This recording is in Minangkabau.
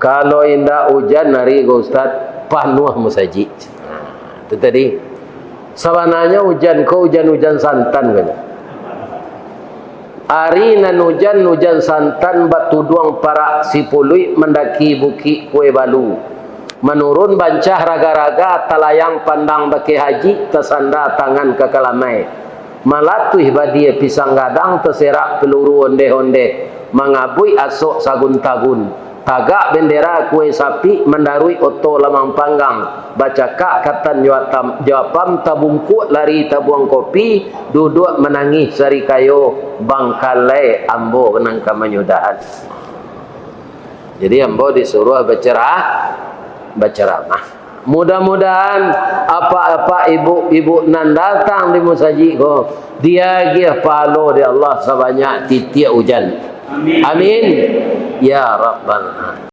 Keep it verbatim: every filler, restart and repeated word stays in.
Kalau indak ujan ari ko, Ustaz, panuah musajik. Nah, itu tadi. Sabananyo ujan ko ujan-ujan santan, kan. Ari nan ujan, ujan santan, batuduang parak sipuluik, mandaki bukik kue balu. Manurun bancah raga-raga, talayang pandang bakeh haji, tasanda tangan ka kalamai. Malatuih badia pisang gadang, taserak peluru ondeh-ondeh, mangabuik asok sagun-tagun. Tagak bendera kue sapik, mandaruik oto lamang panggang, bacakak katan jo atam-, jo apam, tabungkuak lari tabuang kopi, duduak manangih sarikayo, bangkalai ambo nan ka manyudahan. Jadi, ambo disuruah bacera-, bacaramah. Mudah-mudahan apak-apak, ibuk-ibuk nan datang di musajik ko, diagiah pahalo dek Allah sabanyak titiak ujan. Amin. Amin. Ya Rabbal Alamin.